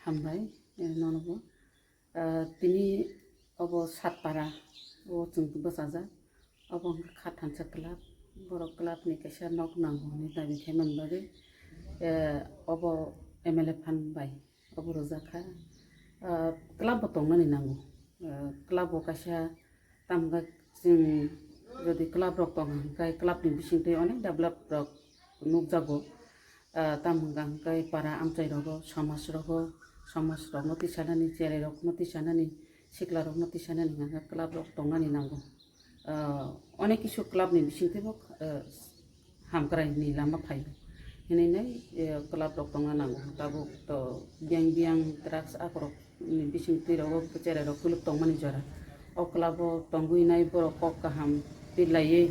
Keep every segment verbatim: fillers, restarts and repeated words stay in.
Hambai, eh, nono bo. Ah, tini obo Satpara, o chwng bwsajak. Obo wngkha Khathansa club. Borok club ni kaisa nok nango hwnwi dabi khaimani bagwi, eh, obo M L A phan bai obo rwjak kha. Ah, club bo tongnani nango. Ah, club bo kaisa Tamo hwnkhe chwng jodi club rok tong hwnkhe club ni bisingtwi onek develop rok nukjago. Ah, tamo hwnkha hwnkhe para amchai rogo, somaj rogo, somaj rokno tisanani, cherai rokno tisanani, sikla rokno tisanani hwnkha hwnkhe club rok tongnani nango. Ah, onek kisu club ni bisingtwi bo, ah, hamkrai ni lama phai hinwi nai, eh, club rok tongna nango. Tabuk to biyang biyang drugs akorok ni bising twi rogo cherai rok kuluk tongmani jora. O club o tongwi nai borok kok kaham twi laiwi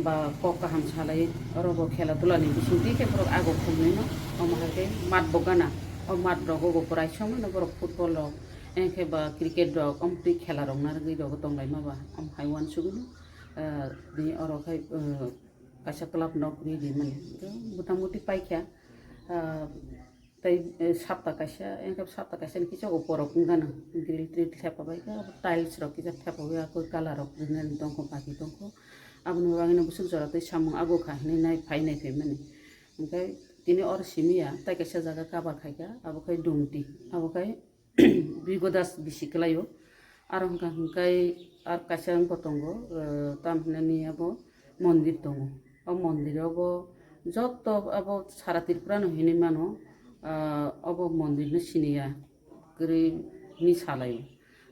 ba kok kaham salaiwi oro bo khela dula ni bising twi khe borok ago khumlwi no. Omo hai khe mat bo gana, o mat rogo bo bwrai somoi no borok football rok, engkhe ba cricket rok, omo twi khela rok narwgwi rogo tonglaima ba. Omo hai uansugwi no, eh, bini oro khai, eh, kaisa club nok ri rimani. Motamuti paikha, ah, tei, eh, sapta kaisa, engkhe sapta kaisa ni kisa upor rok wngkha no, grill trill thepabaikha, tiles rok kisa thepawi akoi colour rok rinani tongkho, baki tongkho. Aboni bagwino bwswk jora tei samung ago kha hinwi nai phai nai phaimani. Hwnkhe tini oro simi ya, tei kaisa jaga cover khaikha, abo khai Dumti, abo khai Bigodas bisi kwlaio. Aro hwnkha hwnkhe ar kaisa wngkha tongo, eh, tam hinani abo mondir tongo. O mondir o bo joto abo sara Tripura no hinwi mano, ah, obo mondir no siniya kwrwi hinwi salaio.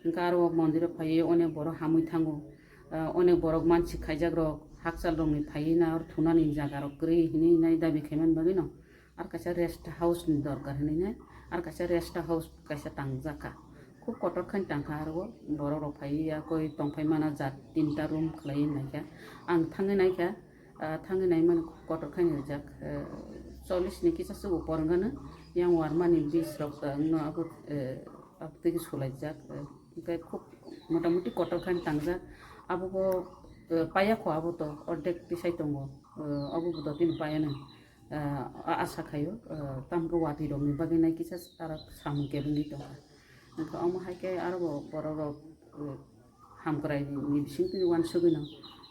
Hwnkhe aro o mondir o phaiwi onek borok hamwi thango, ah, onek borok mansik khaijak rok hakchal rok ni phaiwi na aro thunani jaga rok kwrwi hinwi nai dabi khaimani bagwi no. Ar kaisa rest house ni dorkar hinwi nai, ar kaisa rest house kaisa tangjak kha. Khub kotor khe tangkha aro borok rok phaiwi ya koi tongphai mana jat tinta room khlaiwi naikha. Ang thangwi naikha, ah, thangwi naimani khub kotor khe rijak. Eh, chollish ni kisa se upor wngkha no, yang warmani bis rok wngno abo, eh, abo twi sulaijak. Eh, hwnkhe khub motamuti kotor khe tangjak. Abo bo, eh, paya kho abo to ordek tisai tongo. Eh, abo bo dotino paya no. Ah, a-, asa khaio, ah, tamkhe watwi rokni bagwi nai kisa aro samung kebengwi tongkha. Hwnkhe omo hai khe aro bo borok rok, ah, hamkrai ni bisingtwi uansugwino,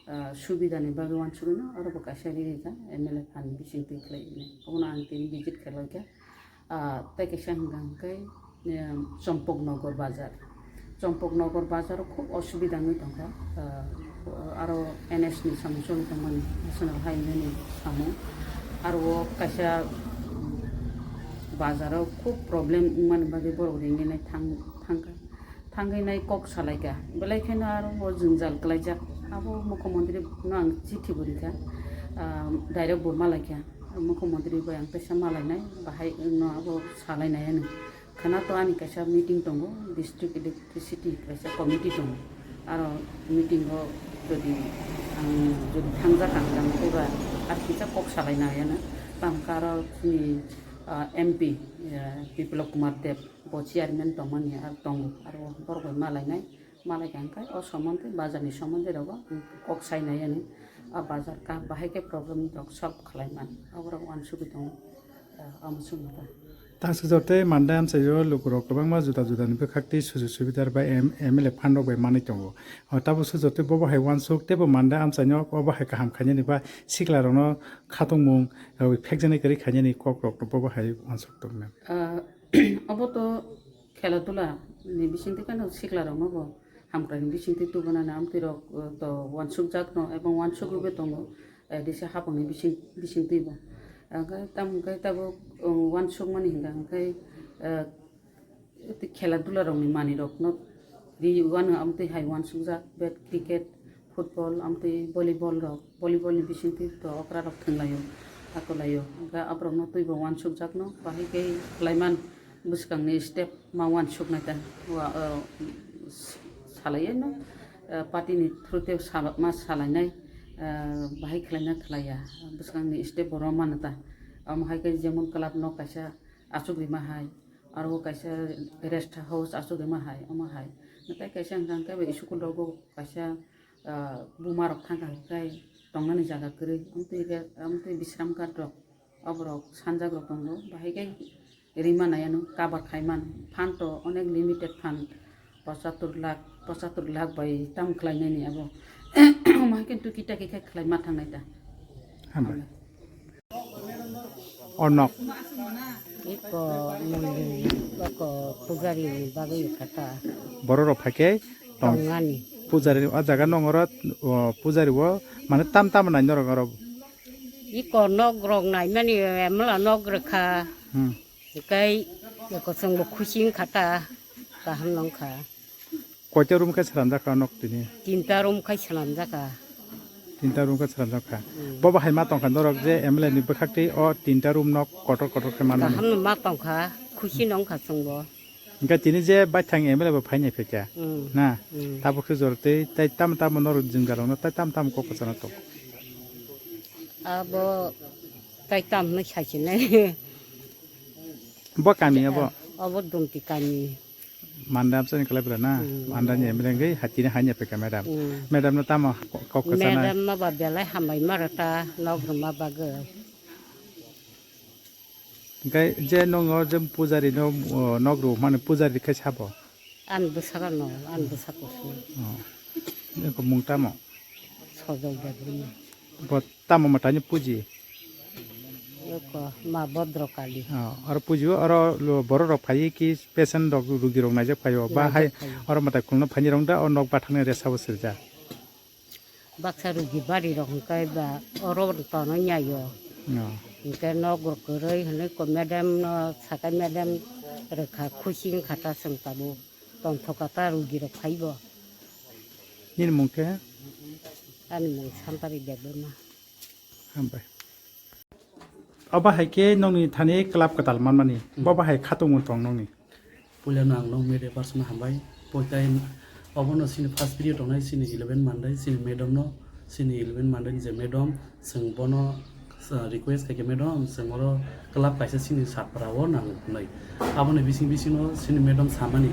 ah, subida ni bagwi uansugwino aro bo kaisa ri rijak M L A phan bisingtwi khlai hwnwi. Obono ang tini visit khe loikha. Ah, tei kaisa hwnkha hwnkhe, em, Chompoknogor bazar. Chompoknogor bazar o khub osubida wngwi tongkha. Ah, aro N H ni samung choli tongmani, National Highway ni samung. Aro o kaisa bazar o khub problem wngmani bagwi borok ringwi nai thang-, thangkha. Thangwi nai kok salaikha. Belai kheno aro o jwngjal kwlaijak. Abo mukhyamantri no ang chithi bo rikha. Ah, direct bo malaikha. Mukhyamantri bai ang teisa malainai, bahai no abo salainai ano. Khana to ani kaisa meeting tongo, district electricity kaisa committee tongo. Aro meeting o jodi ang jodi thangjak ang jang eba ar kisa kok salai nai ano. Tamo khe aro chini, ah, M P, ah, Biplab Kumar Deb bo chairman tongmani ar tongo. Aro borok bai malainai, malaikha hwnkhe o somontwi bazar ni somontwi rogo kok sai nai ano. A bazar ka bahai khe problem rok solve khlai man. Aborok uansugwi tongo. Ah, omo chwng kha. Tang sujok tei manda amchaio lukurok kwbangma juda judani bwkhaktwi sujuk subidar bai M-, M L A phan rok bai manwi tongo. O tabuk sujok tei bobo hai uansuk tei bo manda amchaino obo hai kaham khainani ba sikla rokno khatungmung, o phekjaknai kwrwi khainani kok rok bobo hai uansuk tongmani. Ah, obo to khela dula ni bisingtwi khe sikla rokno bo hamkrai ni bisingtwi tubunani amtwi rok, uh, to uansukjakno ebong uansugwibo tongo, eh, disa hapangni bising, bisingtwibo. Hwnkhe tamo hwnkhe tabuk, um, uansukmani hwnkha hwnkhe, eh, tei khela dula rokni manwirokno ri uanu amtwi hai uansukjak, bat cricket, football, amtwi volleyball rok, volleyball ni bisingtwi to okra rok thwnglaio, hakulaio. Hwnkhe aborokno twibo uansukjakno bahai khe khlaiman. Bwskangni step ma uansuknai ta, wa, uh, s-, salaiya no, uh, party ni through te sal-, ma salainai, uh, bahai khlaina khlaiya, bwskangni step bo romano ta. Omo hai khe jemon club no kaisa achuk rima hai, aro kaisa rest house achuk rima hai, omo hai. Natai kaisa hwnkha hwnkhe bai school rogo kaisa, uh, buma rok thangkha hwnkhe tongnani jaga kwrwi, amtwi re-, amtwi bisram ghat rok, oborok sanjak rok tongo, bahai khe Rima nai ano cover khai man. Fund to onek limited fund. Pochattor lakh, pochattor lakh bai tam khlai nai ni abo. Omo hai khe tuki taki khe khlai ma thang nai ta. Hambai. O nok. Iko mundi, iko pujari ni bagwi kha ta. Borok rok phai khe tong. Tongani. Pujari o jaga nong oro, o, pujari o mane tam tam nai norok oro. Iko nok rok nai mani, emla nok rwkha. Hmm. Hikai eko chwngbo khusi wngkha ta, kaham nw wngkha. Koita room khe swnamjak kha nok tini? Tinta room khai swnamjak kha. Tinta room khe swnamjak kha. Hmm. Bo bahai ma tongkha norok je M L A ni bwkhak twi o tinta room nok kotor kotor khe manmani. Kaham nw ma tongkha, khusi nw wngkha chwngbo. Hinkhe tini je baithang M L A bo phainai phaikha. Hmm. Na? Hmm. Tabuk khe jor tei tai tamo tamo norok jwngjalrokno tai tamo tamo kok kwchana tongo. Abo tai tamo hwnwi saisinai. Bo kami abo? Abo Dumti kami. Manda amsa ni kalai bwla na? Hmm. Manda ni M L A wngwi hatini hanya phaikha madam. Hmm. Madam no tamo kok kwchana? Madam no ba belai hambai ma rwta nok rwma bagwi. Hinkhe je nongo je pujari no, o, nok rw mani pujari khai sabo? Ani bwsakano, ani bwsako se. Oh. Eko mung tamo? Sojol Debbarma. Bo tamo mwtaini puji? Eko ma Bodro Kali. Oh, aro puji o, aro lo-, borok rok phai ki patient rok, rugi rok naijak phai o. Ba hai naijak phai o. Oro mwtai khulno phaini rong da, o nok bathang ni resa bo sirja. Baksa rugi bari rok hwnkhe ba oro tono nyaio. Oh. Hwnkhe nok rok kwrwi hwnwi ko madam no sakai madam rwkha khusi wngkha ta chwng tabuk. Tongthokha ta rugi rok phaibo. Nini mung khe? Ani mung Santari Debbarma. Hambai. Obo hai khe nongni thani club kwtal manmani. Hmm. Bo bahai khatungmung tong nongni? Puilano ang nok media person hambai. Poitai obono sini first period tongnai sini eleven mandai sini madam no, sini eleven mandai je madam, chwng bono, uh, request khaikhe madam, chwng oro club kaisa sini Satpara o nang hwnwi. Aboni bising bisingo sini madam samani,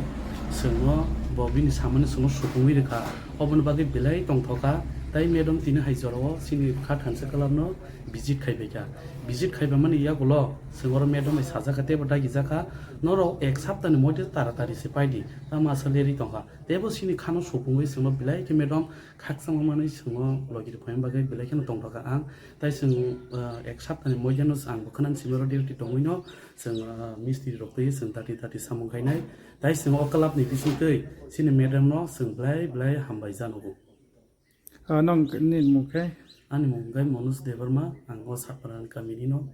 chwngno bo bini samani chwngno supungwi rwkha. Oboni bagwi belai tongthokha. Tai madam tini hai jorao sini kha thansa club no visit khai phaikha. Visit khai phaimani yagulo chwng oro madam bai sajak kha teibo dagijak kha, "Norok ek saptani moddhe taratari se paidi," tamo aswk lerwi tongkha. Teibo sini khano supungwi chwngno belai khe madam khakchangma manwi chwngno logi rwphai bagwi belai kheno tongthokha ang. Tai chwng, ah, ek saptani moddhe no ang bo khwnani simi oro duty tongwino chwng, ah, mistri rok twi chwng dati dati samung khainai. Tai chwng o club ni bisingtwi chini madam no chwng belai belai hambai janogo. Ah, nong ni mung khe? Ani mung khe Manoj Debbarma, ang o Satpara ni kami ni no.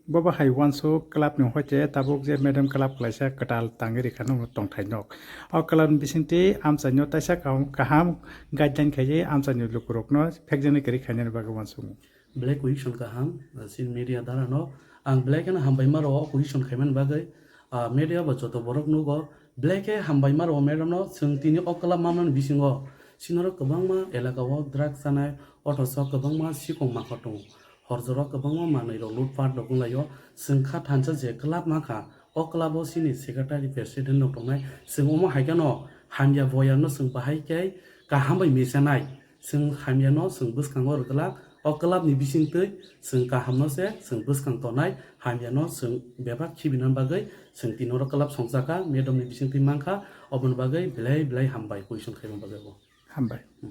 Bo bahai uansuk club ni hoite tabuk je madam club khlaisa kwtal tangwi rikha nokno tongthai nok. O club ni bisingtwi amchaino taisa kaham, kaham guideline khaiwi amchaini lukurokno phekjaknai kwrwi khainani bagwi uansukmung. Belai question kaham, chini media dara no ang belai kheno hambai ma rwo o question khaimani bagwi. Ah, media bo joto borok nugo, belai khe hambai ma rwo madam no, chwng tini o club mamani bisingo chini oro kwbangma elaka o drugs chanai, othocho kwbangma sikong mangkhor tongo. Hor jora kwbangma manwi rok lutpat rok wnglaio. Chwng kha thansa je club mankha, o club o chini secretary president rok tongnai. Chwng omo hai kheno hamya boyar no chwng bahai khe kaham bai mechanai. Chwng hamya no chwng bwskango rwgwlak. O club ni bisingtwi chwng kaham no se chwng bwskang tonai, hamya no chwng bebak khibina bagwi chwng tini oro club songchakha, madam ni bisingtwi mankha, oboni bagwi belai belai hambai question khaima bagwi bo. Hambai. Hmm.